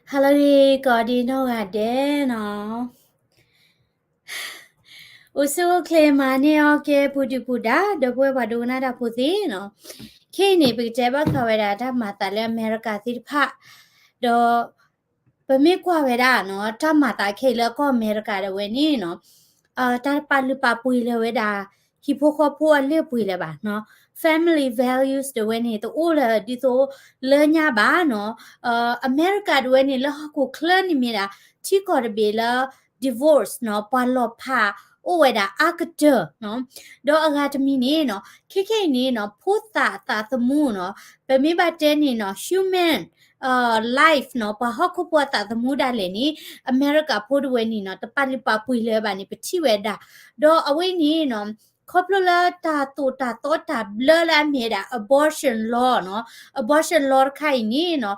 ဟါလၢအဂ့ၤ ကိးဒံနီၢ်ဂၤဒဲးနီၤ. အိၣ်ဆူၣ်အိၣ်ချ့မၤန့ၢ်အီၣ်ကဲ ပူၤဒုၣ်ပူၤဒါ ဒီပုၢ်ဝဲၢ်ပှၤဒိကနၣ်တၢ်ဖိသ့ၣ်နီၤ. ခဲအံၤန့ၣ် ပကတဲဘၣ်ဃးဝဲဒၣ်တၢ်မၤသးလၢအမဲရကၤသ့ၣ်တဖၣ်, ဒီး ပမ့ၢ်ကွၢ်ဝဲဒၣ်နီၤ တၢ်မၤသးခဲအံၤလၢကီၢ်အမဲရကၤဒၣ်ဝဲန့ၣ်နီၤ, တၢ်တပာ်လုၢ်ပာ်ပှ့ၤလၢၤဝဲဒၣ် ဟံၣ်ဖိဃီဖိအလုၢ်အပှ့ၤလၢၤဘၣ်နီၤ. Family values ဒၣ်ဝဲန့ၣ် တအိၣ်လၢဒ်သိးလၢညါဘၣ်နီၤ. အမဲရကၤဒၣ်ဝဲန့ၣ် လၢဟီၣ်ခိၣ်ချၢန့ၣ်မ့ၢ်ဒၣ် ထံကီၢ်တဘ့ၣ်လၢ divorce နီၤ ပှၤလီၤဖးအိၣ်ဝဲဒၣ်အါကတၢၢ်နီၤ. ဒီးအဂၤတမံၤန့ၣ်နီၤ ခဲခဲအံၤန့ၣ်နီၤ ဖိသၣ်သးသမူနီၤ ပမ့ၢ်ဘၣ်တဲန့ၣ်နီၤ human life နီၤ ပှၤဟီၣ်ခိၣ်ဖိအသးသမူဒၣ်လဲာ်န့ၣ် အမဲရကၤဖိဒၣ်ဝဲန့ၣ်နီၤ တပာ်လုၢ်ပာ်ပှ့ၤလၢၤဘၣ်န့ၣ် ပထံၣ်ဝဲဒၣ်. ဒီးအဝဲန့ၣ်နီၤ ခီဖျိလၢတၢ်သိၣ်တၢ်သီတၢ်ဘျၢလၢအမ့ၢ်ဝဲဒၣ် abortion law နီၤ, abortion law တခါအံၤန့ၣ်နီၤ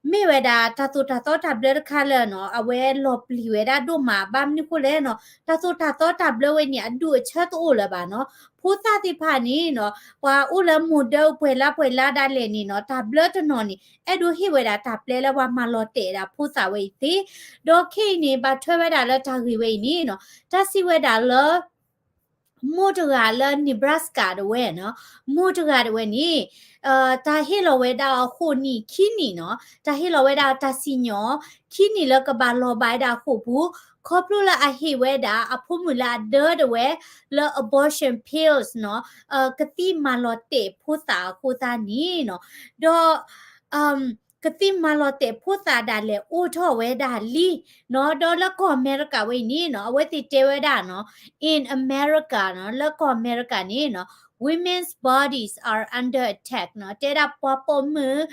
မ့ၢ်ဝဲဒၣ်တၢ်သိၣ်တၢ်သီတၢ်ဘျၢတခါလၢနီၤ အဝဲလီၤပျံၤဝဲဒၣ်ဒိၣ်မး ဘၣ်မနုၤဃိလဲၣ်နီၤ တၢ်သိၣ်တၢ်သီတၢ်ဘျၢဝဲန့ၣ် အဒူၣ်အဆၢတအိၣ်လၢၤဘၣ်နီၤ. ဖိသၣ်သ့ၣ်တဖၣ်န့ၣ်နီၤ ပှၤအိၣ်လၢမိၢ်ဒၢပှဲၤလါပှဲၤလါဒၣ်လဲာ်န့ၣ်နီၤ တၢ်ဘျၢတနီၤန့ၣ် အဲၣ်ဒိးဟ့ၣ်ဝဲဒၣ်တၢ်ပျဲလၢပှၤမၤလီၤတဲာ်ဒၣ်ဖိသၣ်ဝဲအံၤသ့. ဒီးခဲအံၤန့ၣ် ဘၣ်ထွဲဝဲဒၣ်လၢတၢ်ဂ့ၢ်ဝဲအံၤန့ၣ်နီၤ တၢ်စံးဝဲဒၣ်လၢ မိၢ်တဂၤလၢ Nebraska ဒၣ်ဝဲနီၤ, မိၢ်တဂၤဒၣ်ဝဲန့ၣ် တၢ်ဟ့ၣ်လီၤဝဲဒၣ်အီၤဃိးနံၣ်ခံနံၣ်နီၤ, တၢ်ဟ့ၣ်လီၤဝဲဒၣ်တၢ်စံၣ်ညီၣ် ခံနံၣ်လၢကဘၣ်လီၤဘၣ်ဝဲဒၣ်အဃိာ်ပူၤ, ခီဖျိလၢအဟ့ၣ်ဝဲဒၣ်အဖိမုၣ်လၢအဒၢဒၣ်ဝဲ လၢ abortion pills နီၤ, ကသံၣ်မၤလီၤတဲာ်ဖိသၣ်အဃိသတးန့ၣ်နီၤ, ဒီး ကသံၣ်မၤလီၤတဲာ်ဖိသၣ်ဒၣ်လဲာ်အိၣ်ထီၣ်ဝဲဒၣ်လံနီၤ, ဒီးလၢကီၢ်အမဲရကၤဝဲအံၤန့ၣ်နီၤ အဝဲသ့ၣ်တဲဝဲဒၣ်နီၤ in America နီၤ လၢကီၢ်အမဲရကၤန့ၣ်နီၤ women's bodies are under attack နီၤ, တဲဒၣ်ပှၤပိာ်မုၣ်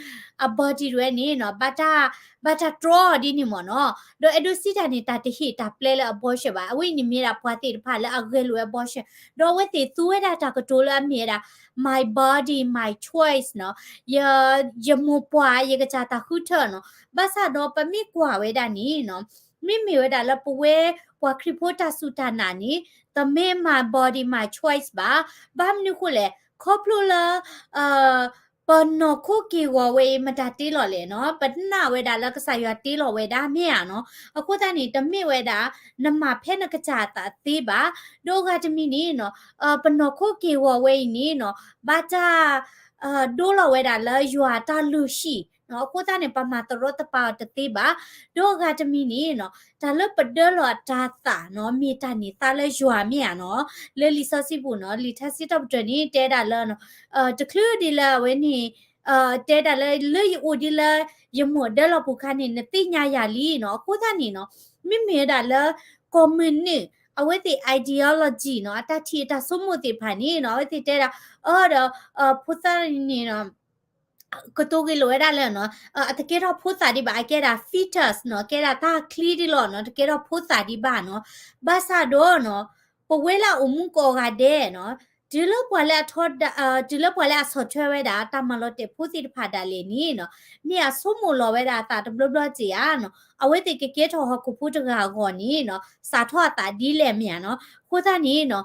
အ body ဒၣ်ဝဲန့ၣ်နီၤ ဘၣ်တၢ် ဘၣ်တၢ်တြီအီၤဒ်န့ၣ်မ့ၢ်နီၤ, ဒီးအဲၣ်ဒိးစံးတၢ်န့ၣ် တၢ်တဟ့ၣ်တၢ်ပျဲလၢ abortion ဘၣ်, အဝဲအံၤန့ၣ်မ့ၢ်ဒၣ်ပှၤသ့ၣ်တဖၣ်လၢအဂဲၤလိာ်ဝဲ abortion ဒီးအဝဲသ့ၣ်သူဝဲဒၣ်တၢ်ကတိၤလၢအမ့ၢ်ဝဲဒၣ် my body my choice နီၤ, ယမိၢ်ပှၢ်ယကစၢ်တၢ်ဃုထၢနီၤ, ဘၣ်ဆၣ်ဒီးပမ့ၢ်ကွၢ်ဝဲဒၣ်န့ၣ်နီၤ, မ့မ့ၢ်ဝဲဒၣ်လၢပဝဲပှၤခရံာ်ဖိတၢ်စူၢ်တၢ်နာ်န့ၣ် တမ့ၢ် my body my choice ဘၣ်, ဘၣ်မနုၤဃိလဲၣ်, ခီဖျိလၢ ပနီၢ်ခိက့ၢ်ဂီၤဝဲအံၤ မတၤတ့လီၤလဲၣ်နီၤ, ပနာ်ဝဲဒၣ်လၢကစၢ်ယွၤတ့လီၤဝဲဒၣ်မ့ၢ်ဧါနီၤ, အဃိသတးန့ၣ် တမ့ၢ်ဝဲဒၣ် နမၤဖဲနကစၢ်အသးသ့ဘၣ်, ဒီးအဂၤတမံၤန့ၣ်နီၤ, ပနီၢ်ခိက့ၢ်ဂီၤဝဲအံၤန့ၣ်နီၤ, ဘၣ်တၢ် ဒိလီၤဝဲဒၣ်လၢယွၤတၢ်လုၢ်ဟံၣ်နီၤ, အဃိသတးန့ၣ် ပမၤသရီတပါအီၤတသ့ဘၣ်, ဒီးအဂၤတမံၤန့ၣ်နီၤ, တၢ်လၢပဒၢလီၤအတၤသၣ်နီၤ, မ့ၢ်တၢ်န့ၢ်သါလၢယွၤမ့ၢ်ဧါနီၤ, လၢလံာ်စီဆှံပူၤနီၤ, လံာ်ထါစံးထီၣ်ပတြၢၤန့ၣ် တဲဒၣ်လၢ တချုးဒ်လၢအဝဲန့ၣ် တဲဒၣ်လၢ လၢယအိၣ်ဒ်လၢ ယမိၢ်ဒၢလီၤပူၤခါန့ၣ် နသ့ၣ်ညါယၤလံနီၤ, အဃိသတးန့ၣ်နီၤ, မ့မ့ၢ်ဝဲဒၣ်လၢ ကီၢ်မုၢ်နုာ် အဝဲသ့ၣ် ideology နီၤ, အတၢ်ထံၣ်အတၢ်ဆိကမိၣ်သ့ၣ်တဖၣ်န့ၣ်နီၤ, အဝဲသ့ၣ်တဲဒၣ် အၢ ဒီး ဖိသၣ်န့ၣ်နီၤ ကတိၤဂ့ၤလိာ်ဝဲဒၣ်လၢနီၤ, အတကဲထီၣ်ဖိသၣ်ဒံးဘၣ်, အကဲဒၣ် fetus နီၤ, ကဲဒၣ်တၢ်ချံဒ်လီၤနီၤ, တကဲထီၣ်ဖိသၣ်ဒံးဘၣ်နီၤ, ဘၣ်ဆၣ်ဒီးနီၤ, ပဝဲလၢအအိၣ်မူကိးဂၤဒဲးနီၤ, တုၤလၢပှၤလၢအထီဒါ, တုၤလၢပှၤလၢအဆီၣ်ထွဲဝဲဒၣ် တၢ်မၤလီၤတဲာ်ဖိသ့ၣ်တဖၣ်ဒၣ်လဲာ်န့ၣ်နီၤ, မ့ၢ်အဆိကမိၣ်လီၤဝဲဒၣ်အသးတဘျီဘျီစ့ၢ်ဧါနီၤ, အဝဲသ့ၣ်ကကဲထီၣ်ဟီၣ်ခိၣ်ဖိတဂၤအဂီၢ်န့ၣ်နီၤ, စးထီၣ်အသးဒ်လဲၣ်မ့ၢ်ဧါနီၤ, အဃိသတးန့ၣ်နီၤ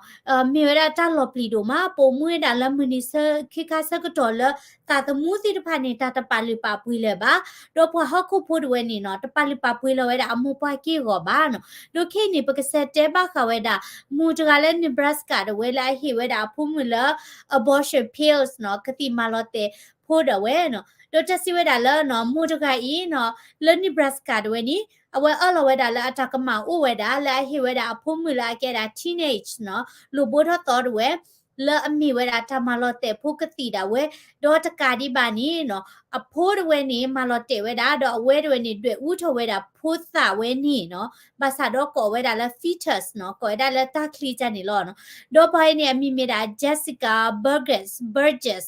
မ့ၢ်ဝဲဒၣ်တၢ်လီၤပျံၤဒိၣ်မး, ပအိၣ်မူဝဲဒၣ်လၢမုၢ်နံၤဆၢခံခါဆၢကတီၢ်လၢ သးသမူသ့ၣ်တဖၣ်န့ၣ် တၢ်တပာ်လုၢ်ပာ်ပှ့ၤလၢၤဘၣ်, ဒီးပှၤဟီၣ်ခိၣ်ဖိတဝဲန့ၣ်နီၤ, တပာ်လုၢ်ပာ်ပှ့ၤလီၤဝဲဒၣ်အမိၢ်ပှၢ်က့ၢ်ဂီၤဘၣ်နီၤ, ဒီးခဲအံၤန့ၣ် ပကစးတဲဘၣ်ဃးဝဲဒၣ် မိၢ်တဂၤလၢ Nebraska တဝဲလၢအဟ့ၣ်ဝဲဒၣ်အဖိမုၣ်လၢ abortion pills နီၤ, ကသံၣ်မၤလီၤတဲာ်ဖိဒၣ်ဝဲနီၤ, ဒီးတၢ်စံးဝဲဒၣ်လၢနီၤ, မိၢ်တဂၤအံၤနီၤ, လၢ Nebraska တဝဲန့ၣ် အဝဲအၢၣ်လီၤဝဲဒၣ်လၢအတၢ်ကမၣ်အိၣ်ဝဲဒၣ် လၢအဟ့ၣ်ဝဲဒၣ်အဖိမုၣ်လၢအကဲဒၣ် teenage နီၤ, လိၣ်ဘိထီၣ်သီတဝဲ လၢအမ့ၢ်ဝဲဒၣ်တၢ်မၤလီၤတဲာ်ဖိကသံၣ်ဒၣ်ဝဲ, ဒီးတကးဒံးဘၣ်န့ၣ်နီၤ, အဖိတဝဲန့ၣ် မၤလီၤတဲာ်ဝဲဒၣ် ဒီးအဝဲတဝဲန့ၣ် ဒွဲၣ်အူထီၣ်ဝဲဒၣ်ဖိသၣ်ဝဲန့ၣ်နီၤ, ဘၣ်ဆၣ်ဒီးကိးဝဲဒၣ်လၢ fetus နီၤ, ကိးဝဲဒၣ်လၢတၢ်ချံကၢ်န့ၣ်လီၤနီၤ, ဒီးပှၤအံၤန့ၣ် အမံၤမ့ၢ်ဒၣ် Jessica Burgess, Burgess,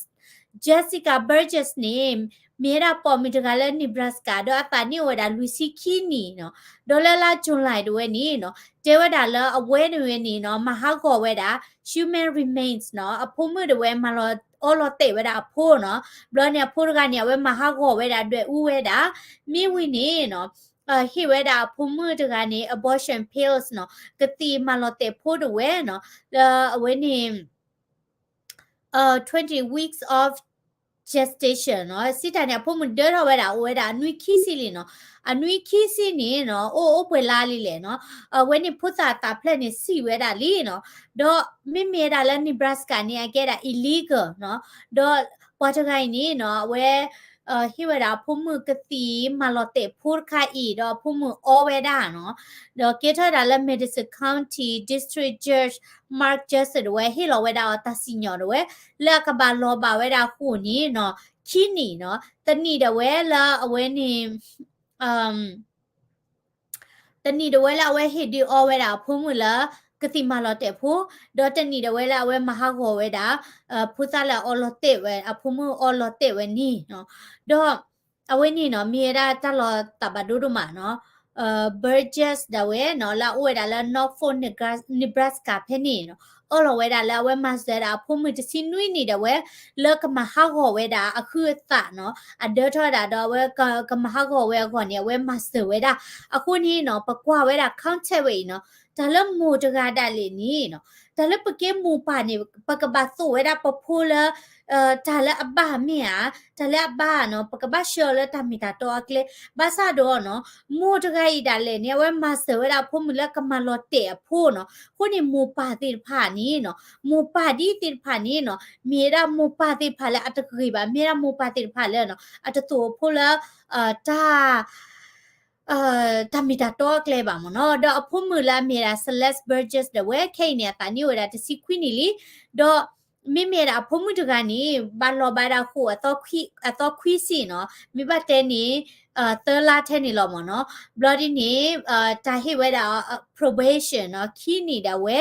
Jessica Burgess န့ၣ် မ့ၢ်ဝဲဒၣ်ပိာ်မုၣ်တဂၤလၢ Nebraska ဒီးအသးန့ၢ်အိၣ်ဝဲဒၣ်လွံၢ်ဆံခံနံၣ်နီၤ, ဒီးလၢလါ July တဝဲန့ၣ်နီၤ, တဲဝဲဒၣ်လၢအဝဲန့ၣ်ဝဲန့ၣ်နီၤ, မၤဟးဂီၤဝဲဒၣ် human remains နီၤ, အဖိမုၣ်တဝဲမၤလီၤအီလီၤတဲာ်ဝဲဒၣ်အဖိနီၤ, ဘျီန့ၣ်အဖိတဂၤန့ၣ် အဝဲမၤဟးဂီၤဝဲဒၣ်ဒွဲၣ်အူဝဲဒၣ်, မ့ၢ်ဝံၤန့ၣ်နီၤ, ဟ့ၣ်ဝဲဒၣ်အဖိမုၣ်တဂၤန့ၣ် abortion pills နီၤ, ကသံၣ်မၤလီၤတဲာ်ဖိတဝဲနီၤ, လၢအဝဲန့ၣ် twenty weeks of gestation နီၤ, စံးတၢ်န့ၣ် အဖိမုၣ်ဒၢထီၣ်ဝဲဒၣ် အိၣ်ဝဲဒၣ်အနွံခံဆံလံနီၤ, အနွံခံဆံန့ၣ်နီၤ အိၣ်အိၣ်ပှဲၤလါလံလဲၣ်နီၤ, အဝဲန့ၣ်ဖိသၣ်သးဖျၢၣ်န့ၣ်စံးဝဲဒၣ်လံနီၤ, ဒီးမ့မ့ၢ်ဝဲဒၣ်လၢ Nebraska န့ၣ် အကဲဒၣ် illegal နီၤ, ဒီးပှၤတဂၤအံၤန့ၣ်နီၤ အဝဲ ဟ့ၣ်ဝဲဒၣ်အဖိမုၣ်ကသံၣ်မၤလီၤတဲာ်ဖိတခါအံၤ ဒီးအဖိမုၣ်အီဝဲဒၣ်နီၤ, ဒီးကဲထီၣ်ဝဲဒၣ်လၢ Madison County District Judge Mark Judson ဒၣ်ဝဲ ဟ့ၣ်လီၤဝဲဒၣ်အီၤတၢ်စံၣ်ညီၣ်ဒၣ်ဝဲ လၢအကဘၣ်လီၤဘၣ်ဝဲဒၣ်အဃိန့ၣ်နီၤ, ခံနံၣ်နီၤ, တနံၣ်ဒၣ်ဝဲလၢအဝဲန့ၣ် တနံၣ်ဒၣ်ဝဲလၢအဝဲဟ့ၣ်ဒုးအီဝဲဒၣ်အဖိမုၣ်လၢ ကသံၣ်မၤလီၤတဲာ်ဖိ, ဒီးတနံၣ်ဒၣ်ဝဲလၢအဝဲမၤဟးဂီၤဝဲဒၣ် ဖိသၣ်လၢအအီလီၤတဲာ်ဝဲ အဖိမုၣ်အီလီၤတဲာ်ဝဲန့ၣ်နီၤ, ဒီး အဝဲန့ၣ်နီၤ မ့ၢ်ဝဲဒၣ်တၢ်လီၤတၢ်ဘၣ်ဒိဒိၣ်မးနီၤ, Burgess ဒၣ်ဝဲနီၤ လၢအအိၣ်ဝဲဒၣ်လၢ Norfolk Nebraska ဖဲန့ၣ်နီၤ, အၢၣ်လီၤဝဲဒၣ်လၢအဝဲမၤစၢၤဝဲဒၣ်အဖိမုၣ်တဆံနွံနံၣ်ဒၣ်ဝဲ လၢကမၤဟးဂီၤဝဲဒၣ်အဟုးအသးနီၤ, အဒၢထီၣ်ဝဲဒၣ်ဒီးအဝဲကမၤဟးဂီၤဝဲအဂီၢ်န့ၣ် အဝဲမၤစၢၤဝဲဒၣ်, အဃိန့ၣ်နီၤ ပကွၢ်ဝဲဒၣ် context ဝဲအံၤနီၤ, တၢ်လၢမိၢ်တဂၤဒၣ်လဲာ်န့ၣ်နီၤ, တၢ်လၢပကဲမိၢ်ပၢ်န့ၣ် ပကဘၣ်သိၣ်ဝဲဒၣ်ပဖိလၢ တၢ်လၢအဘၣ်မ့ၢ်ဧါ, တၢ်လၢအဘၣ်နီၤ ပကဘၣ်ဆှၢအီၤလၢတၢ်မ့ၢ်တၢ်တီအကျဲ, ဘၣ်ဆၣ်ဒီးနီၤ မိၢ်တဂၤအံၤဒၣ်လဲာ်န့ၣ် အဝဲမၤစၢၤဝဲဒၣ်အဖိမုၣ်လၢကမၤလီၤတဲာ်အဖိနီၤ, အဃိန့ၣ်မိၢ်ပၢ်သ့ၣ်တဖၣ်န့ၣ်နီၤ, မိၢ်ပၢ်ဒ်သ့ၣ်တဖၣ်န့ၣ်နီၤ မ့ၢ်ဝဲဒၣ်မိၢ်ပၢ်သ့ၣ်တဖၣ်လၢအတဂ့ၤဘၣ်, မ့ၢ်ဝဲဒၣ်မိၢ်ပၢ်သ့ၣ်တဖၣ်လၢနီၤ အတသိၣ်အဖိလၢ တၢ် တၢ်မ့ၢ်တၢ်တီအကျဲဘၣ်မ့ၢ်နီၤ, ဒီးအဖိမုၣ်လၢအမ့ၢ်ဒၣ် Celeste Burgess ဒၣ်ဝဲ ခဲအံၤန့ၣ် အသးနံၣ်အိၣ်ဝဲဒၣ်တဆံခွံနံၣ်လံ, ဒီး မ့မ့ၢ်ဒၣ်အဖိမုၣ်တဂၤန့ၣ် ဘၣ်လီၤဘၣ်ဒၣ်ဃိာ် အသီခွံဆံနီၤ, မ့ၢ်ဘၣ်တဲန့ၣ် သၢလါထဲန့ၣ်လီၤမ့ၢ်နီၤ, ဘျီဒ်န့ၣ် တၢ်ဟ့ၣ်ဝဲဒၣ် probation နီၤ ခံနံၣ်ဒၣ်ဝဲ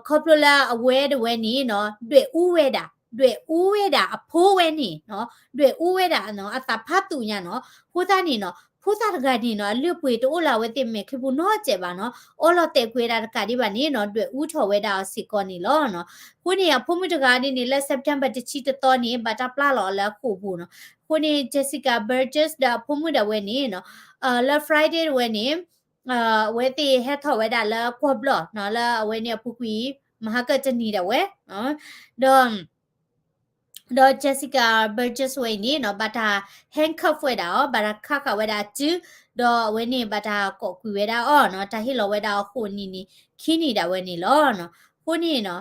ခီဖျိလၢအဝဲဒၣ်ဝဲန့ၣ်နီၤ ဒွဲၣ်အူဝဲဒၣ်, ဒွဲၣ်အူဝဲဒၣ်အဖိဝဲန့ၣ်နီၤ, ဒွဲၣ်အူဝဲဒၣ်နီၤ အသးဖးသူၣ်ညါနီၤ, အဃိသတးန့ၣ်နီၤ ဖိသၣ်တဂၤန့ၣ်နီၤ အလုၢ်အပှ့ၤတအိၣ်လၢအဝဲသ့ၣ်မဲာ်ချံပူၤနီတစဲးဘၣ်နီၤ, အီလီၤတဲာ်ကွံာ်ဝဲဒၣ်တကးဒံးဘၣ်န့ၣ်နီၤ ဒွဲၣ်အူထီၣ်ဝဲဒၣ်အီၤစ့ၢ်ကီးန့ၣ်လီၤနီၤ. အဃိန့ၣ် အဖိမုၣ်တဂၤဒ်န့ၣ် လၢ September တဆံတသီန့ၣ် ဘၣ်တၢ်ပျၢ်လီၤအီၤလၢအဃိာ်ပူၤနီၤ. အဃိန့ၣ် Jessica Burgess ဒီးအဖိမုၣ်ဒၣ်ဝဲန့ၣ်နီၤ လၢ Friday ဒၣ်ဝဲန့ၣ် အဝဲသ့ၣ်ဟဲထီၣ်ဝဲဒၣ်လၢကွီၢ်ဘျီၣ်နီၤ လၢအဝဲန့ၣ်အပူၤကွံာ် မဟါကတနံၤဒၣ်ဝဲ ဒီး ဒီး Jessica Burgess ဝဲအံၤန့ၣ်နီၤ ဘၣ်တၢ် handcuff ဝဲဒၣ်အီၤ ဘၣ်တၢ်ခးဃာ်ဝဲဒၣ်အစု ဒီးအဝဲန့ၣ်ဘၣ်တၢ်ကိးကွံာ်ဝဲဒၣ်အီၤနီၤ တၢ်ဟ့ၣ်လီၤဝဲဒၣ်အီၤဃိာ်နံၣ်န့ၣ် ခံနံၣ်ဒၣ်ဝဲန့ၣ်လီၤ. အဃိန့ၣ်နီၤ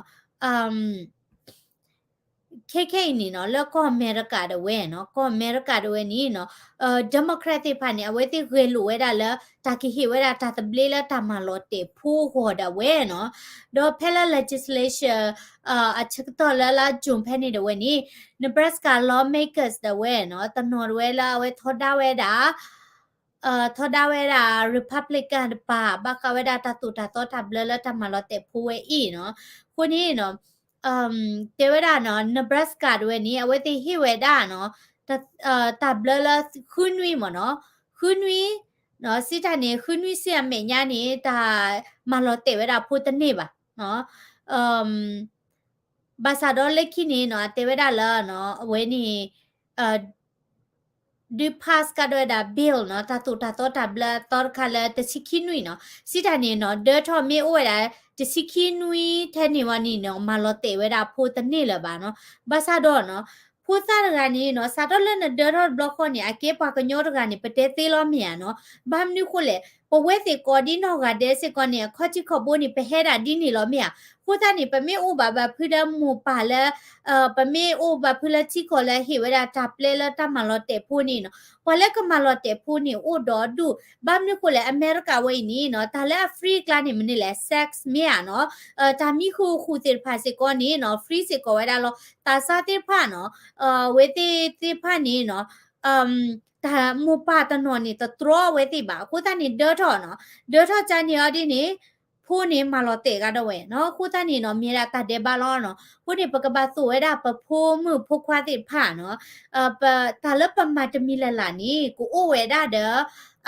ခဲခဲအံၤန့ၣ်နီၤ လၢကီၢ်အမဲရကၤဒၣ်ဝဲနီၤ ကီၢ်အမဲရကၤဒၣ်ဝဲန့ၣ်နီၤ Democrat သ့ၣ်တဖၣ်န့ၣ် အဝဲသ့ၣ်ဂဲၤလိာ်ဝဲဒၣ်လၢ တၢ်ကဟ့ၣ်ဝဲဒၣ်တၢ်သဘျ့လၢတၢ်မၤလီၤတဲာ်ဖိအဂီၢ်ဒၣ်ဝဲနီၤ. ဒီးဖဲလၢ legislation အဆၢကတီၢ်လၢလါ June ဖဲန့ၣ်ဒၣ်ဝဲန့ၣ် Nebraska lawmakers ဒၣ်ဝဲနီၤ တနီၤဒၣ်ဝဲလၢအဝဲထီဒါဝဲဒၣ် ထီဒါဝဲဒၣ် Republican တပၤ ဘၣ်ဃးဝဲဒၣ်တၢ်သိၣ်တၢ်သီတၢ်ဘျၢလၢတၢ်မၤလီၤတဲာ်ဖိဝဲအံၤနီၤ. အဃိန့ၣ်နီၤ တဲဝဲဒၣ်နီၤ Nebraska ဒၣ်ဝဲန့ၣ် အဝဲသ့ၣ်ဟ့ၣ်ဝဲဒၣ်နီၤ တၢ်ဘျၢလၢဃုနွံမ့ၢ်နီၤ ဃုနွံ စံးတၢ်န့ၣ် ဃုနွံဆံအမဲာ်ညါန့ၣ် တၢ်မၤလီၤတဲာ်ဝဲဒၣ်ဖိတန့ၢ်ဘၣ်. ဘၣ်ဆၣ်ဒီးလၢခံန့ၣ်နီၤ အတဲဝဲဒၣ်လၢ အဝဲန့ၣ် ဒုး pass ကဒီးဝဲဒၣ် bill နီၤ တၢ်သိၣ်တၢ်သီတၢ်ဘျၢအသီတခါလၢတဆံခံနွံနီၤ စံးတၢ်န့ၣ်နီၤ ဒၢထီၣ်မ့ၢ်အိၣ်ဝဲဒၣ် တဆံခံနွံထဲန့ၣ်ဝဲန့ၣ်နီၤ မၤလီၤတဲာ်ဝဲဒၣ်ဖိတန့ၢ်လၢၤဘၣ်နီၤ. ဘၣ်ဆၣ်ဒီးနီၤ ဖိသၣ်တဂၤန့ၣ်နီၤ စးထီၣ်လၢနဒၢထီၣ်တဘျီဃီန့ၣ် အကဲပှၤကညီတဂၤန့ၣ် ပတဲသ့လီၤမ့ၢ်ဧါနီၤ. ဘၣ်မနုၤဃိလဲၣ် ပဝဲသ့ၣ်ကိးဒ်နီၢ်ဂၤဒဲးစ့ၢ်ကီးန့ၣ် အခီၣ်ထံးခီၣ်ဘိန့ၣ် ပဟဲဒၣ်ဒ်န့ၣ်လီၤမ့ၢ်ဧါ. အဃိသတးန့ၣ် ပမ့ၢ်အိၣ်ဘၣ်ဘၣ်ဖုလၢမိၢ်ပၢ်လၢ ပမ့ၢ်အိၣ်ဘၣ်ဖုလၢထံကီၢ်လၢဟ့ၣ်ဝဲဒၣ်တၢ်ပျဲလၢတၢ်မၤလီၤတဲာ်ဖိန့ၣ်နီၤ ပှၤလၢကမၤလီၤတဲာ်ဖိန့ၣ် အိၣ်ဒီးဒူၣ် ဘၣ်မနုၤဃိလဲၣ် အမဲရကၤဝဲအံၤန့ၣ်နီၤ တၢ်လၢအ free အကျါန့ၣ် မနုၤလဲၣ် sex မ့ၢ်ဧါနီၤ တၢ်မံဃုာ်အိၣ်ဃုာ်သ့ၣ်တဖၣ်စ့ၢ်ကီးန့ၣ်နီၤ free စ့ၢ်ကီးဝဲဒၣ်လီၤ. တၢ်ဆါသ့ၣ်တဖၣ်နီၤ အဝဲသ့ၣ်သ့ၣ်တဖၣ်န့ၣ်နီၤ တၢ်မိၢ်ပၢ်တနီၤန့ၣ် တတြီအဝဲသ့ၣ်ဘၣ်. အဃိသတးန့ၣ် ဒၢထီၣ်နီၤ ဒၢထီၣ်ကန့ၣ်အီၤဒ်န့ၣ် ဖိန့ၣ်မၤလီၤတဲာ်ကဒီးဝဲနီၤ. အဃိသတးန့ၣ်နီၤ မ့ၢ်ဒၣ်တၢ်ဒဲးဘးလီၤနီၤ. အဃိန့ၣ် ပကဘၣ်သိၣ်ဝဲဒၣ်ပဖိမုၣ်ဖိခွါသ့ၣ်တဖၣ်နီၤ တၢ်လၢပမၤတမံၤလၢ်လၢ်န့ၣ် ကအိၣ်ဝဲဒၣ်ဒီး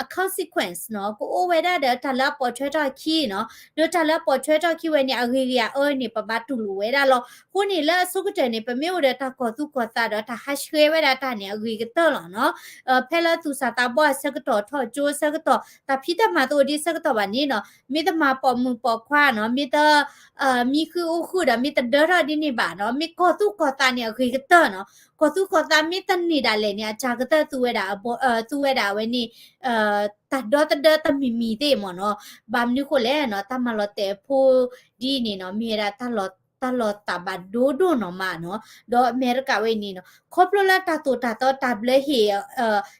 အ consequence နီၤ ကအိၣ်ဝဲဒၣ်ဒီးတၢ်လၢအပိာ်ထွဲထီၣ်အခံနီၤ ဒီးတၢ်လၢအပိာ်ထွဲထီၣ်အခံဝဲန့ၣ် အဂ့ၤဂ့ၤအအၢန့ၣ် ပဘၣ်တူၢ်လိာ်ဝဲဒၣ်လီၤ. အဃိန့ၣ် လၢအဆိကတၢၢ်န့ၣ် ပမ့ၢ်အိၣ်ဒီးတၢ်ကီၤသူၣ်ကီၤသးဒီးတၢ်ဟးဆှဲးဝဲဒၣ်တၢ်န့ၣ် အဂ့ၤကတၢၢ်လီၤနီၤ. ဖဲလၢသူၣ်စၢ်သးဘီၣ်အဆၢကတီၢ် ထီၣ်ကၠိအဆၢကတီၢ် တၢ်ဖံးတၢ်မၤတအိၣ်ဒံးအဆၢကတီၢ်ဘၣ်န့ၣ်နီၤ မ့ၢ်တမၤပိာ်မုၣ်ပိာ်ခွါနီၤ မ့ၢ်တ မံဃုာ်အိၣ်ဃုာ်ဒီး မ့ၢ်တဒၢထီၣ်ဒ်န့ၣ်ဘၣ်နီၤ မ့ၢ်ကီၤသူၣ်ကီၤသးန့ၣ် အဂ့ၤကတၢၢ်နီၤ. ကီၢ်သူၣ်ကီၢ်သးမ့ၢ်တန့ၢ်ဒၣ်လဲာ်န့ၣ် အတၢ်ကတၢၢ်သူဝဲဒၣ်အဘီ သူဝဲဒၣ်အဝဲန့ၣ် တၢ်ဒီသဒၢတမံၤမံၤသ့ၣ်မ့ၢ်နီၤ. ဘၣ်မနုၤဃိလဲၣ်နီၤ တၢ်မၤလီၤတဲာ်ဖိဒ်န့ၣ်နီၤ မ့ၢ်ဝဲဒၣ် တၢ်လီၤသးဘၣ်ဒိဒိၣ်နီၢ်မးနီၤ. ဒီးအမဲရကၤဝဲအံၤန့ၣ်နီၤ ခီဖျိလၢတၢ်သိၣ်တၢ်သီတၢ်ဘျၢဟ့ၣ်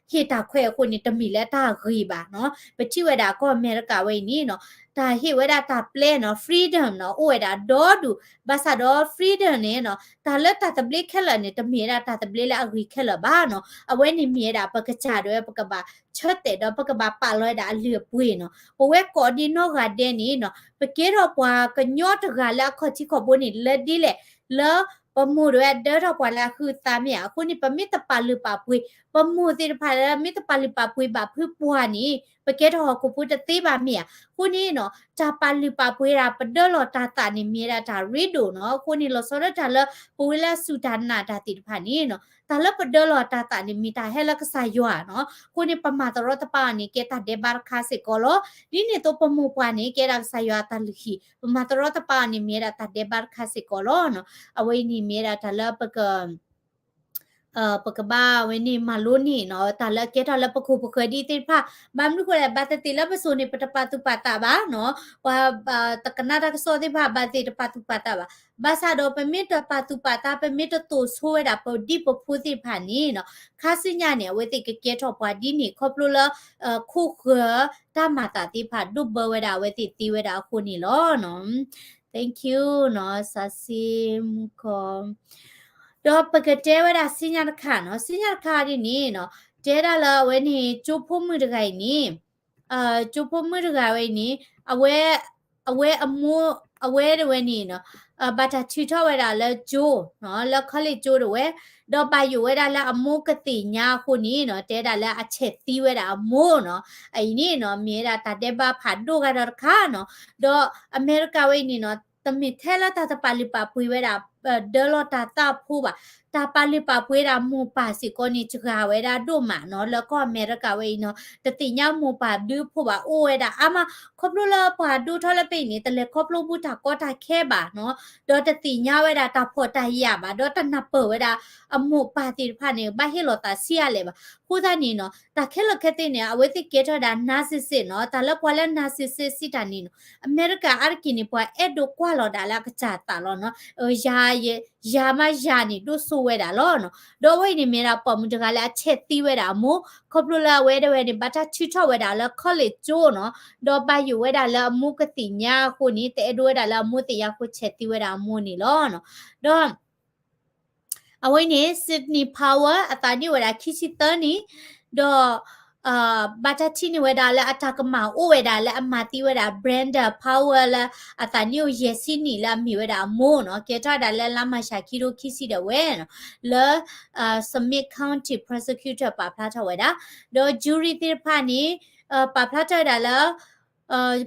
ဟ့ၣ်တၢ်ခွဲးအဃိန့ၣ် တမ့ၢ်လၢတၢ်ဂ့ၤဘၣ်နီၤ. ပထံၣ်ဝဲဒၣ်ကီၢ်အမဲရကၤဝဲအံၤန့ၣ်နီၤ တၢ်ဟ့ၣ်ဝဲဒၣ်တၢ်ပျဲနီၤ freedom နီၤ အိၣ်ဝဲဒၣ်ဒီဒူၣ် ဘၣ်ဆၣ်ဒီး freedom န့ၣ်နီၤ တၢ်လၢတၢ်သဘျ့ခဲလၢာ်န့ၣ် တမ့ၢ်ဝဲဒၣ်တၢ်သဘျ့လၢအဂ့ၤခဲလၢာ်ဘၣ်နီၤ. အဝဲန့ၣ်မ့ၢ်ဝဲဒၣ်ပကစၢ်ဒၣ်ဝဲ ပကဘၣ်ဆၢတဲာ်ဒီးပကဘၣ်ပာ်လီၤဝဲဒၣ်အလုၢ်အပှ့ၤနီၤ. ပဝဲကိးဒံနီၢ်ဂၤဒဲးန့ၣ်နီၤ ပကဲထီၣ်ပှၤကညီတဂၤလၢအခီၣ်ထံးခီၣ်ဘိန့ၣ် လၢဒ်လဲၣ် လၢပမိၢ်ဒၣ်ဝဲဒၢထီၣ်ပှၤလၢအဃုသးမ့ၢ်ဧါ. အဃိန့ၣ် ပမ့ၢ်တပာ်လုၢ်ပာ်ပှ့ၤ ပမိၢ်သ့ၣ်တဖၣ်လၢမ့ၢ်တပာ်လုၢ်ပာ်ပှ့ၤဘၣ်ဖုပှၤန့ၣ် ပကဲထီၣ်ဟီၣ်ခိၣ်ဖိတသ့ဘၣ်မ့ၢ်ဧါ. အဃိန့ၣ်နီၤ တၢ်ပာ်လုၢ်ပာ်ပှ့ၤဒၣ် ပဒၢလီၤတၢ်သးန့ၣ် မ့ၢ်ဝဲဒၣ်တၢ်ရ့ဒိၣ်နီၤ. အဃိန့ၣ် လီၤဆီဒၣ်တၢ်လၢပဝဲလၢအစူၢ်တၢ်နာ်တၢ်သ့ၣ်တဖၣ်န့ၣ်နီၤ တၢ်လၢပဒၢလီၤတၢ်သးန့ၣ် မ့ၢ်တၢ်ဟဲလၢကစၢ်ယွၤနီၤ. အဃိန့ၣ် ပမၤသရီတပါအီၤန့ၣ် ကဲတၢ်ဒဲးဘးတခါစ့ၢ်ကီးလီၤ. ဒ်န့ၣ်အသိးပမိၢ်ပှၢ်န့ၣ် ကဲဒၣ်ကစၢ်ယွၤအတၢ်လုၢ်ဟံၣ် ပမၤသရီတပါအီၤန့ၣ် မ့ၢ်ဝဲဒၣ်တၢ်ဒဲးဘးတခါစ့ၢ်ကီးလီၤနီၤ. အဝဲအံၤန့ၣ်မ့ၢ်ဝဲဒၣ်တၢ်လၢပက ပကဘၣ်ဝဲန့ၣ်မၤလိန့ၢ်နီၤ တၢ်လၢအကဲထီၣ်လၢပခိၣ်ပဃၢၤဒ်သ့ၣ်တဖၣ်. ဘၣ်မနုၤဃိလဲၣ် ဘၣ်သ့ၣ်သ့ၣ်လၢပစိၤန့ၣ် ပတပာ်သူၣ်ပာ်သးဘၣ်နီၤ. ပှၤတကနၣ်တၢ်ကစီၣ်သ့ၣ်တဖၣ် ဘၣ်သ့ၣ်တပာ်သူၣ်ပာ်သးဘၣ်. ဘၣ်ဆၣ်ဒီးပမ့ၢ်တပာ်သူၣ်ပာ်သး ပမ့ၢ်တသိၣ်ဆိဝဲဒၣ်ပဒံၣ်ပဖိသ့ၣ်တဖၣ်န့ၣ်နီၤ ခါဆူညါန့ၣ် အဝဲသ့ၣ်ကကဲထီၣ်ပှၤဒ်န့ၣ် ခီဖျိလၢ ခိၣ်ဃၢၤတၢ်မၤသးသ့ၣ်တဖၣ် ဒိၣ်ဘၢဝဲဒၣ်အဝဲသ့ၣ်သ့ဝဲဒၣ်အဃိန့ၣ်လီၤနီၤ. Thank you နီၤ စးစ့မူကီ ဒီးပကတဲဝဲဒၣ်စံညါတခါနီၤ, စံညါတခါဒ်န့ၣ်နီၤ, တဲဒၣ်လၢအဝဲန့ၣ် ကၠိဖိမုၣ်တဂၤအံၤန့ၣ်, ကၠိဖိမုၣ်တဂၤဝဲအံၤန့ၣ်, အဝဲ, အဝဲအမိၢ်, အဝဲတဝဲန့ၣ်နီၤ, ဘၣ်တၢ်ထုးထီၣ်ဝဲဒၣ်လၢကၠိ, လၢ college ကၠိတဝဲ, ဒီးဘၣ်ယိၣ်ဝဲဒၣ်လၢအမိၢ်ကသ့ၣ်ညါအဃိန့ၣ်နီၤ, တဲဒၣ်လၢအဆဲးသံဝဲဒၣ်အမိၢ်နီၤ, အအံၤန့ၣ်နီၤ, မ့ၢ်ဝဲဒၣ်တၢ်ဒဲးဘးဖးဒိၣ်ဂၤဒီးတခါနီၤ, ဒီးအမဲရကၤဝဲအံၤန့ၣ်နီၤ, တမ့ၢ်ထဲလၢတၢ်တပာ်လုၢ်ပာ်ပှ့ၤဝဲဒၣ် ဒၢလီၤတၢ်သးဖိဘၣ်, တၢ်ပာ်လုၢ်ပာ်ပှ့ၤဒၣ်မိၢ်ပၢ်စ့ၢ်ကီးန့ၣ် စှၤဝဲဒၣ်ဒိၣ်မးနီၤ, လၢကီၢ်အမဲရကၤဝဲအံၤနီၤ, တသ့ၣ်ညါမိၢ်ပၢ်ဒုးဖိဘၣ်, အိၣ်ဝဲဒၣ်အါမး, ခီဖျိလၢပှၤဒိၣ်ထီၣ်လၢပှၤအံၤန့ၣ် တလဲၤခီဖျိဘူးတၢ်ကီတၢ်ခဲဘၣ်နီၤ, ဒီးတသ့ၣ်ညါဝဲဒၣ်တၢ်ဖှီၣ်တၢ်ယာ်ဘၣ်, ဒီးတနၢ်ပၢၢ်ဝဲဒၣ်အမိၢ်ပၢ်သ့ၣ်တဖၣ်န့ၣ် ဘၣ်ဟ့ၣ်လီၤသးဆံးအါလဲၣ်ဘၣ်, အဃိသတးန့ၣ်နီၤ, တၢ်ခဲလၢာ်ခဲဆ့န့ၣ် အဝဲသ့ၣ်ကဲထီၣ်ဝဲဒၣ် narcissist နီၤ, တၢ်လၢပှၤလၢ narcissist စံးတၢ်န့ၣ်နီၤ, အမဲရကၤအါတက့ၢ်န့ၣ် ပှၤအဲၣ်ဒိးကွၢ်လီၤဒၣ်လၢအကစၢ်သးလီၤနီၤ, ယၤ, ယၤမးယၤန့ၣ် ဒိၣ်စိဝဲဒၣ်လီၤနီၤ, ဒီးအဝဲအံၤန့ၣ်မ့ၢ်ဒၣ်ပိာ်မုၣ်တဂၤလၢအဆဲးသံဝဲဒၣ်အမိၢ်, ခီဖျိလၢအဝဲတဝဲန့ၣ် ဘၣ်တၢ်ထုးထီၣ်ဝဲဒၣ်လၢ college ကၠိနီၤ, ဒီးဘၣ်ယိၣ်ဝဲဒၣ်လၢအမိၢ်ကသ့ၣ်ညါအဃိန့ၣ် တအဲၣ်ဒိးဝဲဒၣ်လၢအမိၢ်သ့ၣ်ညါအဃိ ဆဲးသံဝဲဒၣ်အမိၢ်န့ၣ်လီၤနီၤ, ဒီး အဝဲအံၤန့ၣ် Sidney Powell အသးနံၣ်အိၣ်ဝဲဒၣ်ခံဆံသၢနံၣ်, ဒီး ဘၣ်တၢ်ထံၣ်န့ၢ်ဝဲဒၣ်လၢအတၢ်ကမၣ်အိၣ်ဝဲဒၣ်လၢအမၤသံဝဲဒၣ် Brenda Powell လၢအသးနံၣ်အိၣ်ယဲၢ်ဆံနံၣ်လၢအမ့ၢ်ဝဲဒၣ်အမိၢ်နီၤ, ကဲထီၣ်ဝဲဒၣ်လၢလါမၢ်ၡးခံထိခံဆံဒၣ်ဝဲနီၤ, လၢ Summit County Prosecutor ပာ်ဖျါထီၣ်ဝဲဒၣ်, ဒီး jury သ့ၣ်တဖၣ်န့ၣ် ပာ်ဖျါထီၣ်ဝဲဒၣ်လၢ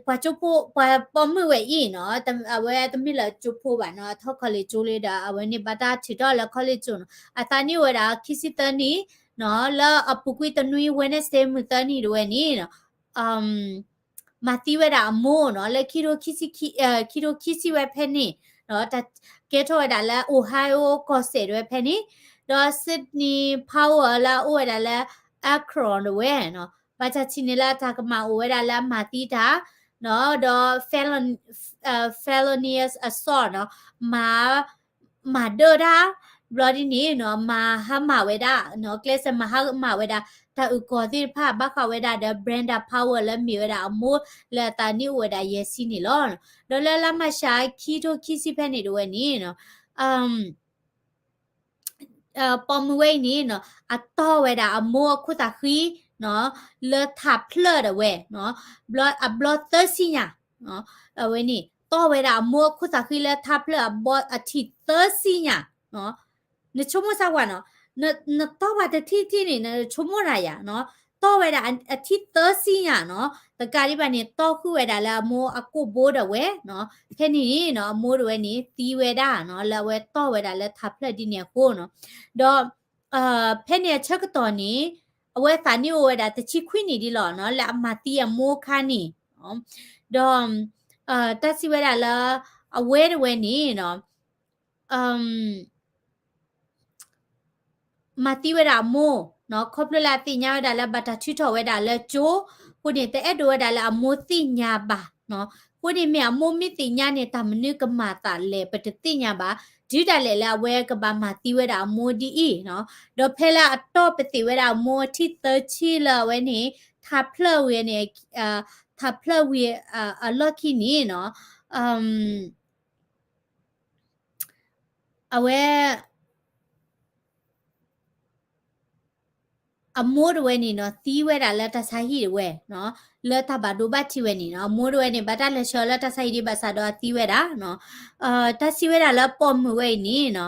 ပှၤကၠိဖိ ပှၤပိာ်မုၣ်ဝဲအံၤနီၤ, အဝဲတမ့ၢ်လၢကၠိဖိဘၣ်နီၤ, အထီၣ် college ကၠိလံဒီး အဝဲန့ၣ်ဘၣ်တၢ်ထုးထီၣ်လၢ college ကၠိနီၤ, အသးနံၣ်အိၣ်ဝဲဒၣ်ခံဆံသၢနံၣ်နီၤ, လၢအပူၤကွံာ်တနွံ Wednesday မုၢ်သၢနံၣ်တဝဲန့ၣ်နီၤ, မၤသံဝဲဒၣ်အမိၢ်နီၤ, လၢခံထိခံဆံ, ခံထိခံဆံဝဲဖဲန့ၣ်, ကဲထီၣ်ဝဲဒၣ်လၢ Ohio ကီၢ်စဲၣ်တဝဲဖဲန့ၣ်, ဒီး Sidney Powell လၢအအိၣ်ဝဲဒၣ်လၢ Akron တဝဲနီၤ, ဘၣ်တၢ်ထံၣ်န့ၢ်လၢအတၢ်ကမၣ်အိၣ်ဝဲဒၣ်လၢအမၤသံတၢ်, ဒီး felon, felonious assault နီၤ, မၤ, မၤဒၢတၢ်, ဘျီဒ်န့ၣ်နီၤ, မၤဟါမၢ်ဝဲဒၣ်, ကျဲးစၢးမၤဟါမၢ်ဝဲဒၣ် တၢ်အုၣ်ကီၤသ့ၣ်တဖၣ် ဘၣ်ဃးဝဲဒၣ်ဒီး Brenda Powell လၢမ့ၢ်ဝဲဒၣ်အမိၢ်လၢအသးနံၣ်အိၣ်ဝဲဒၣ်ယဲၢ်ဆံန့ၣ်လီၤ. ဒီးလၢလါမၢ်ၡးခံထိခံဆံဖဲန့ၣ်တဝဲန့ၣ်နီၤ, ပိာ်မုၣ်ဝဲအံၤန့ၣ်နီၤ, အတီၢ်ဝဲဒၣ်အမိၢ်အခိၣ်သးဃံနီၤ, လၢထးဖျၢၣ်တဝဲနီၤ, အဘျီသၢဆံညါ, အဝဲန့ၣ် တီၢ်ဝဲဒၣ်အမိၢ်အခိၣ်သးဃံလၢထးဖျၢၣ်အဘီအထံးသၢဆံညါ, နဆိကမိၣ်စၢ်ကွၢ်နီၤ, နတီၢ်ဘၣ်တထံၣ်ထံၣ်န့ၣ် နဆိကမိၣ်တၢ်ယၤနီၤ, တီၢ်ဝဲဒၣ်အထံၣ်သၢဆံညါနီၤ, တကးဒံးဘၣ်န့ၣ် တီၢ်ဃုာ်ဝဲဒၣ်လၢအမိၢ်အကိာ်ဘိဒၣ်ဝဲနီၤ, ဖဲန့ၣ်န့ၣ်နီၤ အမိၢ်ဒၣ်ဝဲန့ၣ် သံဝဲဒၣ်နီၤ, လၢအဝဲတီၢ်ဝဲဒၣ်လၢထးဖျၢၣ်ဒ်န့ၣ်အဃိနီၤ, ဒီး ဖဲန့ၣ်အဆၢကတီၢ်န့ၣ် အဝဲသးနံၣ်အိၣ်ဝဲဒၣ်တဆံခွံနံၣ်ဒ်လီၤနီၤ, လၢအမၤသံအမိၢ်အခါန့ၣ်, ဒီး တၢ်စံးဝဲဒၣ်လၢ အဝဲတဝဲန့ၣ်နီၤ, မၤသံဝဲဒၣ်အမိၢ်နီၤ, ခီဖျိလၢအသ့ၣ်ညါဝဲဒၣ်လၢဘၣ်တၢ်ထုးထီၣ်ဝဲဒၣ်လၢကၠိ, အဃိန့ၣ် တအဲၣ်ဒိးဝဲဒၣ်လၢအမိၢ်သ့ၣ်ညါဘၣ်နီၤ. အဃိန့ၣ်မ့ၢ်အမိၢ်မ့ၢ်သ့ၣ်ညါန့ၣ် တၢ်မနုၤကမၤသးလဲၣ် ပတသ့ၣ်ညါဘၣ်. တုၤဒၣ်လဲာ်လၢအဝဲကဘၣ်မၤသံဝဲဒၣ်အမိၢ်ဒ်အံၤနီၤ, ဒီးဖဲလၢအတီၢ်ပသံးဝဲဒၣ်အမိၢ်အထံၣ်သၢဆံလၢအဝဲန့ၣ် ထးဖျၢၣ်ဝံၤန့ၣ်, ထးဖျၢၣ်ဝံၤအလီၢ်ခံန့ၣ်နီၤ, အဝဲ အမိၢ်တဝဲန့ၣ်နီၤ သံဝဲဒၣ်လၢတၢ်ဆါဟံၣ်တဝဲနီၤ, လၢတၢ်ဘၣ်ဒိဘၣ်ထံးဝဲန့ၣ်နီၤ, အမိၢ်တဝဲန့ၣ် ဘၣ်တၢ်လဲၤဆှၢလၢတၢ်ဆါဟံၣ်ဒ်ဘၣ်ဆၣ်ဒီးအသံဝဲဒၣ်, တၢ်စံးဝဲဒၣ်လၢပိာ်မုၣ်ဝဲအံၤန့ၣ်နီၤ,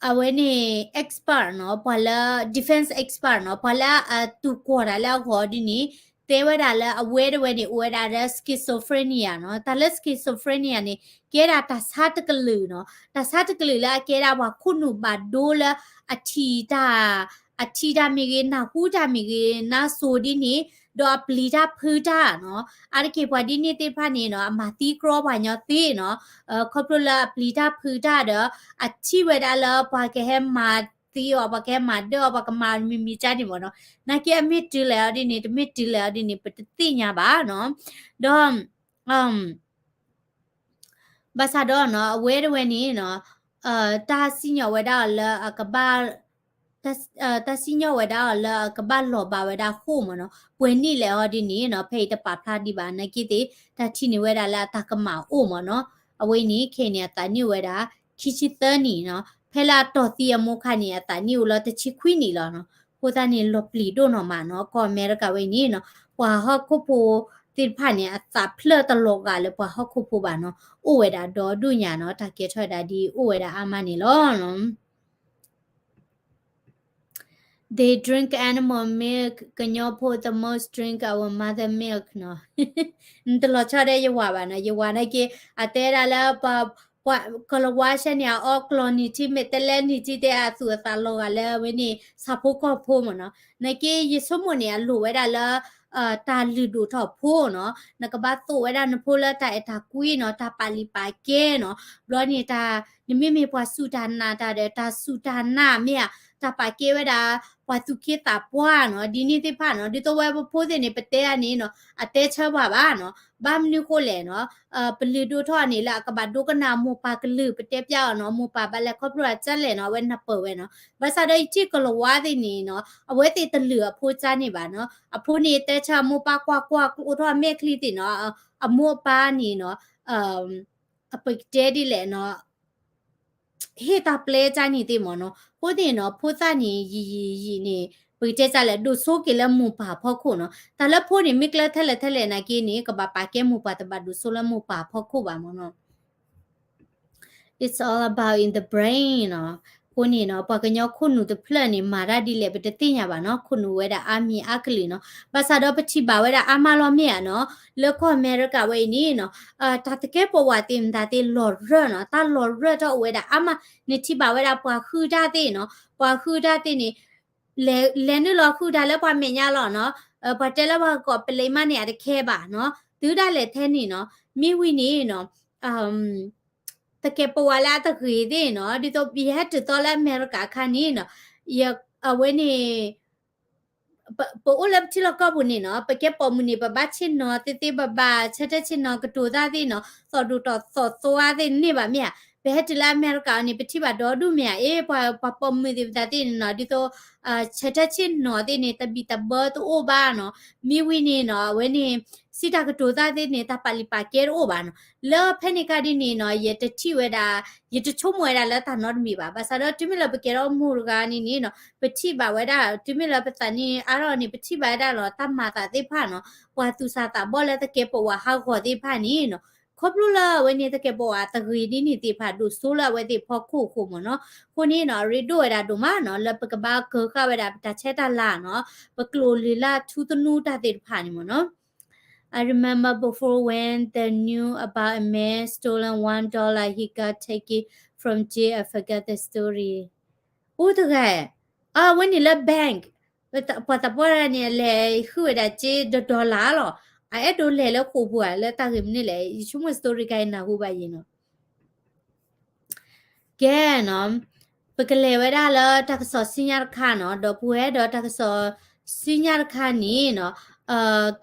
အဝဲန့ၣ် expert နီၤ, ပှၤလၢ defense expert နီၤ, ပှၤလၢအတူၢ်ကီၢ်တၢ်လၢအဂီၢ်ဒ်န့ၣ် တဲဝဲဒၣ်လၢအဝဲတဝဲန့ၣ် အိၣ်ဝဲဒၣ်လၢ schizophrenia နီၤ. တၢ်လၢ schizophrenia န့ၣ် ကဲဒၣ်တၢ်ဆါတကလုာ်နီၤ, တၢ်ဆါတကလုာ်လၢအကဲဒၣ်ပှၤခိၣ်နူာ်ဘၣ်ဒိလၢအထံၣ်တၢ်, အထံၣ်တၢ်မ့ၢ်ဂ့ၤ, နၢ်ဟူတၢ်မ့ၢ်ဂ့ၤ, နါစိၤဒ်န့ၣ်, ဒီးအပျံၤတၢ်ဖုးတၢ်နီၤ. အါတက့ၢ်ပှၤဒ်န့ၣ်သ့ၣ်တဖၣ်န့ၣ်နီၤ အမၤသံကြီပှၤကညီသ့နီၤ, ခီဖျိလၢအပျံၤတၢ်ဖုးတၢ်ဒီး အထံၣ်ဝဲဒၣ်လၢပှၤကဟဲမၤသံအီၤ, ပှၤကဟဲမၤဒၢအီၤ, ပှၤကမၤမံၤမံၤကၠါန့ၣ်မ့ၢ်နီၤ. နာ်က့အမ့ၢ်တုၤလဲၣ်အီၤဒ်န့ၣ် တမ့ၢ်တုၤလဲၣ်အီၤဒ်န့ၣ် ပတသ့ၣ်ညါဘၣ်နီၤ. ဒီး ဘၣ်ဆၣ်ဒီးနီၤ အဝဲတဝဲန့ၣ်နီၤ, တၢ်စံၣ်ညီၣ်ဝဲဒၣ်အီၤလၢအကဘၣ်, တၢ်စံၣ်ညီၣ်ဝဲဒၣ်အီၤလၢအကဘၣ်လီၤဘၣ်ဝဲဒၣ်ဃိၣ်မ့ၢ်နီၤ, ပှဲၤနံၣ်လဲၣ်အီၤဒ်န့ၣ်နီၤ, ဖဲအံၤတပာ်ဖျါဒံးဘၣ် နာ်က့သ့ၣ် တၢ်ထံၣ်န့ၢ်ဝဲဒၣ်လၢအတၢ်ကမၣ်အိၣ်မ့ၢ်နီၤ. အဝဲအံၤန့ၣ် ခဲအံၤန့ၣ် အသးနံၣ်အိၣ်ဝဲဒၣ် ခံဆံသၢနံၣ်နီၤ, ဖဲလၢအတီၢ်သံအမိၢ်ခါန့ၣ် အသးနံၣ်အိၣ်လၢတဆံခွံနံၣ်လီၤနီၤ. အဃိသတးန့ၣ် လီၤပျံၤဒိၣ်နီၢ်မးနီၤ, ကီၢ်အမဲရကၤဝဲအံၤန့ၣ်နီၤ, ပှၤဟီၣ်ခိၣ်ဖိသ့ၣ်တဖၣ်န့ၣ် အသးဖျၢၣ်တလီၤဂာ်လၢပှၤဟီၣ်ခိၣ်ဖိဘၣ်နီၤ, အိၣ်ဝဲဒၣ်ဒီဒူၣ်ညါနီၤ, တၢ်ကဲထီၣ်ဝဲဒၣ်ဒ်အံၤအိၣ်ဝဲဒၣ်အါမးန့ၣ်လီၤ. They drink animal milk, ကညီဖိ the most drink our mother milk နီၤ. နတလီၤဆီဒၣ်ယဝၤဘၣ်နီၤ, ယဝၤနာ်က့ အတဲဒၣ်လၢ ပှၤကလၤဝါဆဲန့ၣ် အအီကျီၢ်နံၣ်ထံ မ့ၢ်တဲလဲနံၣ်ထံတဲ အသူၣ်အသးလီၤဂာ်လၢအဝဲန့ၣ် ဆၣ်ဖိကီၢ်ဖိမ့ၢ်နီၤ. နာ်က့ ယဆိကမိၣ်န့ၣ် အလိၣ်ဝဲဒၣ်လၢ တၢ်လုၢ်ဒိၣ်ထီၣ်ဖိနီၤ, နကဘၣ်သိၣ်ဝဲဒၣ်နဖိလၢတၢ်အဲၣ်တၢ်ကွံနီၤ, တၢ်ပာ်လုၢ်ပာ်ကဲနီၤ, ဘျီန့ၣ်တၢ် နမ့မ့ၢ်ပှၤစူၢ်တၢ်နာ်တၢ်ဒီး တၢ်စူၢ်တၢ်နာ်မ့ၢ်ဧါ, တၢ်ပာ်ကဲဝဲဒၣ် ပှၤသူၣ်က့သးပှၢ်နီၤ, ဒ်န့ၣ်သ့ၣ်တဖၣ်နီၤ, ဒ်သိးဝဲပဖိသ့ၣ်န့ၣ် ပတဲဒၣ်န့ၣ်နီၤ, အတဲဆၢပှၤဘၣ်နီၤ, ဘၣ်မနုၤဃိလဲၣ်နီၤ, ပလုၢ်ဒိၣ်ထီၣ်န့ၣ်လၢအကဘၣ်ဒိကနၣ်အမိၢ်ပၢ်ကလုၢ် ပတဲပျးအီၤနီၤ, အမိၢ်ပၢ်ဘၣ်လဲၤခီဖျိအကၢ်လဲၣ်နီၤ, အဝဲနၢ်ပၢၢ်ဝဲနီၤ, ဘၣ်ဆၣ်ဒီးယထံၣ်ကလၤဝါသ့ၣ်န့ၣ်နီၤ, အဝဲသ့ၣ်တလုၢ်အဖိကၢ်န့ၣ်ဘၣ်နီၤ, အဖိန့ၣ်တဲဆၢအမိၢ်ပၢ်ကွၢ်ကွၢ်ကျိထီၣ်မဲာ်ချံသ့ၣ်နီၤ, အမိၢ်အပၢ်န့ၣ်နီၤ, အပကတဲဒ်လဲၣ်နီၤ, ဟ့ၣ်တၢ်ပျဲကၢ်န့ၣ်သ့ၣ်မ့ၢ်နီၤ, အဃိသ့ၣ်နီၤ, ဖိသၣ်န့ၣ် ယံာ်ယံာ်ယံာ်န့ၣ် ပကတဲကၢ်လဲၣ် ဒိၣ်စိက့ၤလၢမိၢ်ပၢ်ဖီခိၣ်နီၤ, တၢ်လၢဖိန့ၣ် မ့ၢ်ကျဲထဲလဲၣ်ထဲလဲၣ်နာ်က့န့ၣ် ကဘၣ်ပာ်ကဲမိၢ်ပၢ်တဘၣ်ဒိၣ်စိလၢမိၢ်ပၢ်ဖီခိၣ်ဘၣ်မ့ၢ်နီၤ. It's all about in the brain နီၤ. အဃိန့ၣ်နီၤ, ပှၤကညီခိၣ်နူာ်တဖျၢၣ်န့ၣ် မၤတၢ်ဒ်လဲၣ် ပတသ့ၣ်ညါဘၣ်နီၤ, ခိၣ်နူာ်ဝဲဒၣ်အါမံၤအါကလုာ်နီၤ. ဘၣ်ဆၣ်ဒီးပထံၣ်ဘၣ်ဝဲဒၣ်အါမးလီၤမ့ၢ်ဧါနီၤ, လၢကီၢ်အမဲရကၤဝဲအံၤန့ၣ်နီၤ, တၢ်သကဲးပဝးသ့ၣ်မတၤသ့ၣ်လီၤရၢၢ်နီၤ, တၢ်လီၤရၢၢ်တၢ်အိၣ်ဝဲဒၣ်အါမး, နထံၣ်ဘၣ်ဝဲဒၣ်ပှၤဟုၣ်တၢ်သ့ၣ်နီၤ, ပှၤဟုၣ်တၢ်သ့ၣ်န့ၣ် လဲၤနုာ်လီၤဟုၣ်တၢ်လၢပှၤမဲာ်ညါလီၤနီၤ, ပှၤတဲလၢပှၤကကိးပလံးမးန့ၣ် အတခဲဘၣ်နီၤ, တုၤဒၣ်လဲာ်ထဲန့ၣ်နီၤ, မ့ၢ်ဝံၤန့ၣ်နီၤ, သကဲးပဝးလၢအတဂ့ၤသ့ၣ်နီၤ, ဒ်သိးယဟဲတုၤသီလၢအမဲရကၤအခါန့ၣ်နီၤ, အဝဲန့ၣ် ပအိၣ်လၢပထံလီၢ်ကီၢ်ပူၤန့ၣ်နီၤ, ပကဲပိာ်မုၣ်န့ၣ် ပဘၣ်ဆ့ၣ်နီၤသ့သ့, ပဘၣ်ဆၢထၢၣ်ဆ့ၣ်နီၤကတိၤတၢ်သ့ၣ်နီၤ, သီၣ်ဒိၣ်တီၢ်သီၣ်သိအါသ့ၣ်န့ၣ်ဘၣ်မ့ၢ်ဧါ, ပဟဲတုၤလၢအမဲရကၤအီၤန့ၣ် ပထံၣ်ဘၣ်ဒီဒူၣ်မ့ၢ်ဧါ, အ့ ပှၤ ပှၤပိာ်မုၣ်သ့ၣ်မတၤသ့ၣ်န့ၣ်နီၤ, ဒ်သိး ဆၢထၢၣ်ဆ့ၣ်နီၤသ့ၣ်န့ၣ် တဘံၣ်တဘၢတအိၣ်ဘၣ်နီၤ, မ့ၢ်ဝံၤန့ၣ်နီၤ, အဝဲန့ၣ် စံးတၢ်ကတိၤတၢ်သ့ၣ်န့ၣ် တၢ်ပာ်လုၢ်ပာ်ကဲတအိၣ်ဘၣ်နီၤ, လၢဖဲန့ၣ်အခါဒ်န့ၣ်နီၤ, ယတထံၣ်ဝဲဒၣ်, ယတဆိကမိၣ်ဝဲဒၣ်လၢတၢ်နီတမံၤဘၣ်, ဘၣ်ဆၣ်ဒီးတုၤမ့ၢ်လၢပကဲထီၣ်မိၢ်တဂၤန့ၣ်န့ၣ်နီၤ, ပထံၣ်ဘၣ်ဝဲဒၣ်, တုၤမ့ၢ်လၢပသးနံၣ်အါထီၣ်န့ၣ် ပထံၣ်ဘၣ်ဝဲဒၣ်လီၤ တၢ်မၤသးသ့ၣ်တဖၣ်နီၤ, ပှၤသူၣ်စၢ်သးဘီၣ်လၢသကဲးပဝးဟးဂီၤသ့ၣ်တဖၣ်န့ၣ်နီၤ, ခီဖျိလၢအဝဲန့ၣ် သကဲးပဝးတဂ့ၤဒ်န့ၣ်သ့ၣ်တဖၣ် ဒိၣ်စိလၢအဝဲသ့ၣ်ဖီခိၣ်အဃိမ့ၢ်နီၤ, အဃိန့ၣ်နီၤ, အရ့ဒိၣ်ဝဲဒၣ်ဒိၣ်မးနီၤ, လၢပကဘၣ်ကၢဃာ်ဝဲဒၣ်ပတၢ်ဆဲးတၢ်လၤနီၤ, ပကျိၣ်လံာ်လၢထူသနူတၢ်သ့ၣ်တဖၣ်န့ၣ်မ့ၢ်နီၤ. I remember before when the news about a man stolen one dollar, he got take it from jail, I forgot the story. အိၣ်တဂၤ, အဝဲန့ၣ်လၢ bank, ပှၤသးပှၢ်တဂၤန့ၣ် အလဲၤဃုဝဲဒၣ်စ့ဒီး dollar လီၤ, အအဲၣ်ဒိးလဲၤလၢဃိာ်ပူၤဧါ လၢတၢ်ဂ့ၢ်မနုၤလဲၣ်, ယဆိကမိၣ် story ခါအံၤနၢ်ဟူဘၣ်ယံၤနီၤ. ကဲနီၤ, ပကလဲၤဝဲဒၣ်လၢတၢ်ကစီၣ်ဆူညါတခါနီၤ, ဒီပုၢ်ဝဲၢ်, ဒီးတၢ်ကစီၣ်ဆူညါတခါန့ၣ်နီၤ,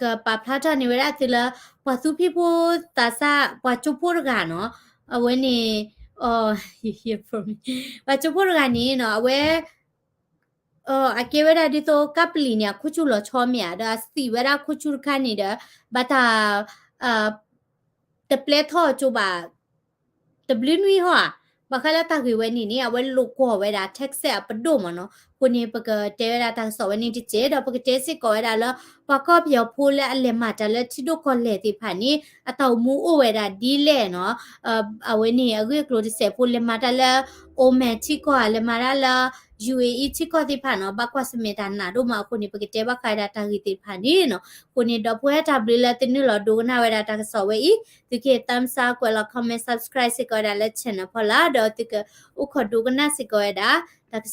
ကပာ်ဖျါထီၣ်န့ၢ်ဝဲဒၣ်သုလၢ ပှၤသူဖံဖိသးစၢ် ပှၤကၠိဖိတဂၤနီၤ, အဝဲန့ၣ် ပှၤကၠိဖိတဂၤန့ၣ်နီၤ, အဝဲ အကဲဝဲဒၣ်ဒ်သိးကးပလံၤန့ၣ် အခိၣ်ဆူၣ်လီၤဆီမ့ၢ်ဧါ, ဒီးအသံးဝဲဒၣ်ခိၣ်ဆူၣ်တခါန့ၣ်ဒီး ဘၣ်တၢ် တပျဲထီၣ်ကၠိဘၣ် တဘျုးနွံဟီဧါ. ဘၣ်ဃးလၢတၢ်ဂ့ၢ်ဝဲန့ၣ်န့ၣ် အဝဲလိာ်ကွီၢ်ဝဲဒၣ် Texas အပဒိၣ်မ့ၢ်နီၤ. အဃိန့ၣ် ပကတဲဝဲဒၣ်တၢ်ကစီၣ်ဝဲန့ၣ်တစဲး, ဒီးပကတဲစ့ၢ်ကီးဝဲဒၣ်လၢ ပှၤကီၢ်ပယီၤဖိလၢအလဲၤမၤတၢ်လၢထံဒိၣ်ကီၢ်လဲၢ်သ့ၣ်တဖၣ်န့ၣ် အတၢ်အိၣ်မူအိၣ်ဝဲဒၣ်ဒ်လဲၣ်နီၤ. အဝဲန့ၣ် အဂ့ၢ်အကျိၤတစဲးဖိ လဲၤမၤတၢ်လၢ Oman ထံကီၢ်ဧါ, လဲၤမၤတၢ်လၢ ယူၣ်အ့အံ ထံကီၢ်သ့ၣ်တဖၣ်နီၤ, ဘၣ်ကွၢ်ဆၢၣ်မဲာ်တၢ်နးဒိၣ်မး. အဃိန့ၣ် ပကတဲဘၣ်ဃးဝဲဒၣ်တၢ်ဂ့ၢ်သ့ၣ်တဖၣ်န့ၣ်နီၤ. အဃိန့ၣ် ဒီပုၢ်ဝဲၢ် တၢ်ဘျုးလၢသုနုာ်လီၤဒိကနၣ်ဝဲဒၣ်တၢ်ကစီၣ်ဝဲအံၤ, သုကဟ့ၣ် thumbs up, ကွဲးလီၤ comment, subscribe စ့ၢ်ကီးဝဲဒၣ်လၢ channel ဖီလာ်, ဒီးသုကအိၣ်ခိးဒိကနၣ်စ့ၢ်ကီးဝဲဒၣ်တၢ်က